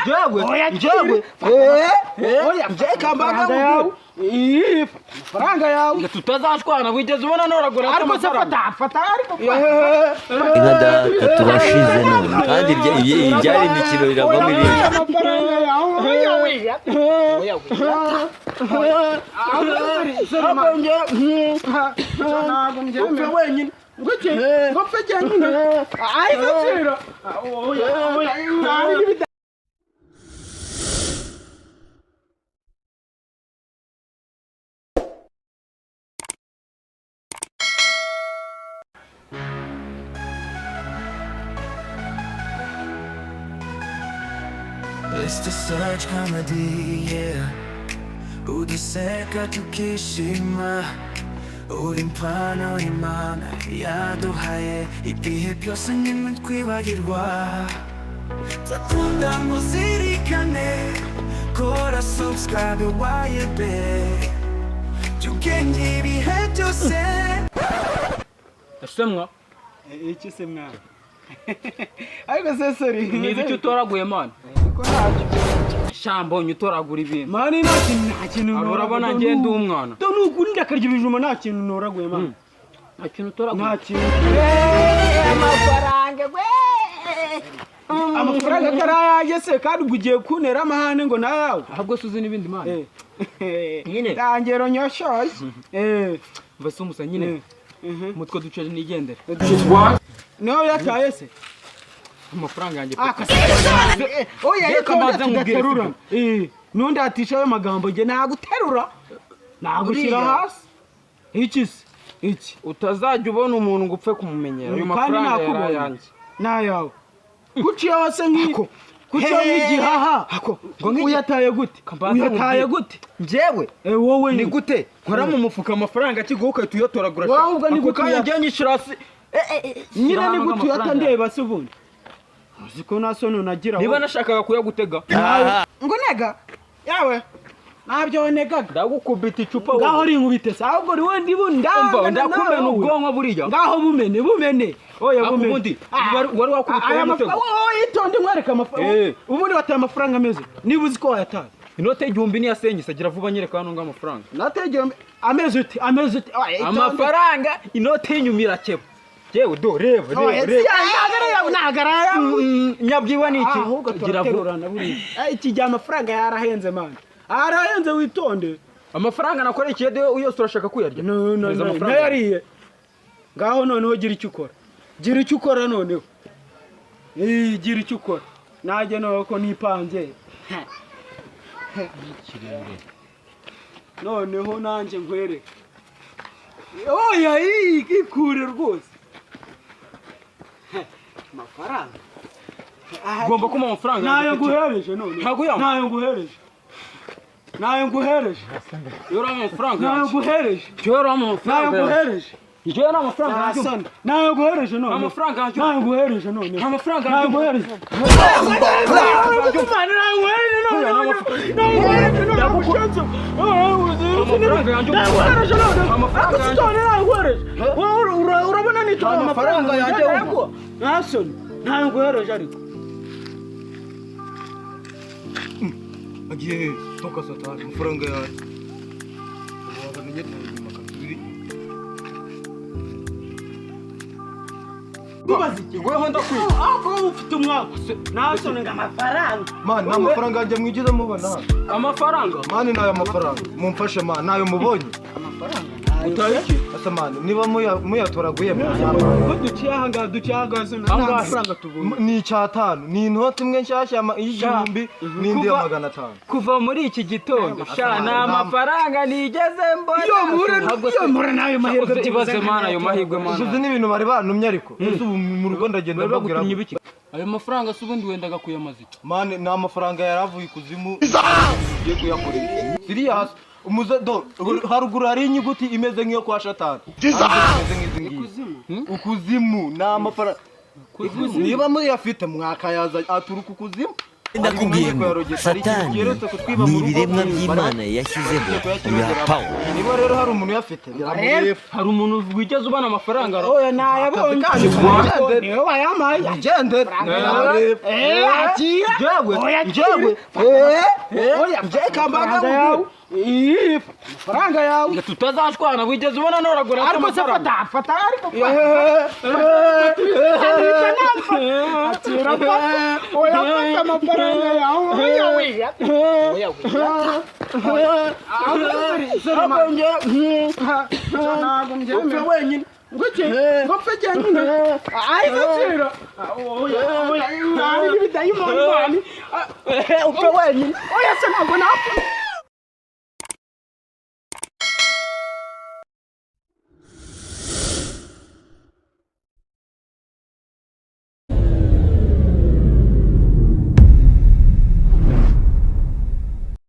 Njyewe Oya, njyewe Oya, njyewe kambaga amafaranga yawe. Ii, amafaranga yawe. Tutazashwana, wigeze ubona noragura Ariko se fata, fata, ariko fata. Inka data turashize none, kandi ibyari imikino biravamo ibindi. Amafaranga yawe. Oya, oya. Oya, oya. Ntabwo mbyemera. Wenyine. Ngwiki, ngo mpfe jyenyine. Ahise nsubira. Oya, oya, oya. It's the search comedy, yeah. Uduseka tukishima. Uri impano Imana yaduhaye. Ibihe byose nimwe twibagirwa. Takunda muzirikane. Kora subscribe wayebe. Jya ibihe byose. Ese mwa? Iki se mwana? Ariko se sorry. Ni ibiki utoraguye, man? Ko ntacyo. Shambonye utoragura ibintu. Man, nta kintu, nta kintu. Abo urabona noraguye. njye ndi umwana. Do nukuri ndakarya ibijumba, nta kintu noraguye, man. Nta kintu utoraguye. Nta kintu. Amafaranga we. Amafaranga atari ayanjye se, kandi ubwo ugiye kuntera amahane ngo nayawe. Ahubwo se uzi n'ibindi, man? Nyine. Tangero nyoshoye. Mva se umusa nyine. Mutwe duce nigendere. Niho yataye se? Amafaranga yanjye. Oya, Reka reka mbanze nkubwire. tudaterura. Nundi atisha ayo magambo, njye naguterura. Nagushyira Buriya. hasi. Iki se? Iki. Utazajya ubona umuntu ngo upfe kumumenyera. Ayo Kandi mafaranga yari nakubonye. ayanjye. Nayawe. Kuciyeho se nk'i kuciyeho nk'igihaha. Ngo Uyataye gute? Kambanze Uyataye nkubwire. gute? Njyewe? Wowe Ni nyine. gute nkora mu mufuka amafaranga akiguha ugahita uyatoragura? Wowe ubwo ni Ako gute kanya uyata? njye nyishyura hasi. Nyine ni Shyira gute uyata amafaranga. ndeba se ubundi? Uzi ko nta soni unagira Niba wowe. nashakaga kuyagutega. Ngo nega? Yawe. Ntabyo wanegaga. Ndagukubita icupa Ngaho wowe. rinkubite se ahubwo uri wenda ibu Umva, ndangana ndakumena nawe. ubwonko buriya. Ngaho bumene, bumene. Oya, Ariko bumene. ubundi wari wakubitwa Aya n'umutego. mafaranga, wowe itonde nkwereke amafaranga. Ubundi wataye amafaranga ameze niba uzi ko wayataye. Inote y'igihumbi niyasenyise, gira vuba nyereka hano ngo amafaranga. Nategeye amezi uti, amezi uti. Oya, itonde. Amafaranga, inote y'inyuma irakeba. Yewe do, reba, Oya, reba, reba. ntabwo ari ayawe, ntabwo ari ayawe. Nyabyiwa ni iki? Ahubwo Gira vuba. turaterurana buriya. Iki gihe amafaranga yarahenze, man, arahenze, witonde. Amafaranga nakoreye ikiyede yose urashaka kuyarya? No, no, Mpereza no, amafaranga. ntayariye. Ngaho noneho gira icyo ukora, gira icyo ukora noneho. Gira icyo ukora najye noneho ko nipanze noneho nanjye nkwereke. Oya, ikure rwose amafaranga. Ugomba kumpa amafaranga Nayo yanjye. nguhereje none. Ntabwo uyampa. Nayo nguhereje, nayo nguhereje. Iyo uri amafaranga Nayo yanjye. nguhereje. Iyo uri Nayo amafaranga yanjye. nguhereje. Iyo uri amafaranga yanjye. Ntasoni, nayo nguhereje none. Amafaranga yanjye. Nayo nguhereje none. Amafaranga Nayo yanjye. nguhereje. Nayo nguhereje none. Nayo nguhereje none. Amafaranga yanjye. Nayo nguhereje none. Amafaranga yanjye. None nayo nguhereje. Wowe urabona nitora Amafaranga yanjye. Ntasoni, nayo nguhereje ariko. Agiye he? Toka satani, amafaranga yanjye. Wabamenye inyuma kabiri. Kubaza iki? Weho ndakwiye. Ahubwo wowe ufite umwaka. Ntasoni ngo amafaranga. Man, nta mafaranga yanjye mwigize mubona hano. Amafaranga. Man, nayo mafaranga mumfashe, man, nayo mubonye. Utaye iki? Asa man, niba muyatoraguye Ko duciye ahangaha, duciye ahangaha, nta Angahe? mafaranga tubonye. Ni icyatanu, ni inoti imwe nshyashya y'igihumbi n'indi ya 500. Kuva muri iki gitondo sha, nta mafaranga nigeze mbona. Iyo muhure, Ahubwo iyo muhure n'ayo mahirwe. Uze ibaze mana, ayo mahirwe mana. Uzi n'ibintu bari bantumye, ariko ese ubu mu rugo ndagenda Bari mbabwira bagutumye ibiki? Ayo mafaranga se ubundi wendaga kuyamaza iki? Man, ni amafaranga yari avuye ikuzimu ugiye kuyakoresha ziriya hasi umuze do haruguru hari inyuguti imeze nk'iyo kwa Shatani. Imeze nk'izi ngizi. Ukuzimu ni amafaranga, niba muyafite mwakayaza, aturuka ukuzimu. Ndakubwiye ngo Satani ni ibiremwa by'Imana yashyizeho biha power. Niba rero hari umuntu uyafite, biramureba. Hari umuntu wigeze ubona amafaranga? Oya, nayabonye. Mugendere. Niwe wayampaye. Mugendere. Eh, akira. Njyewe Oya, njyewe akira. Oya, njyewe kambaga. amafaranga yawe. Ih, fata amafaranga yawe. Tutazashwana, wigeze ubona noragura Ariko se fata, fata, ariko fata. Akira, fata. Oya, fata amafaranga yawe. Oya, oya. Oya, oya. Ntabwo mbyemera. Wenyine. Nguki? Ngopfe jyenyine? Ariko akira. Oya, oya, nta n'ibidayimoni, mani. Upfe wenyine. Oya se, ntabwo napfa.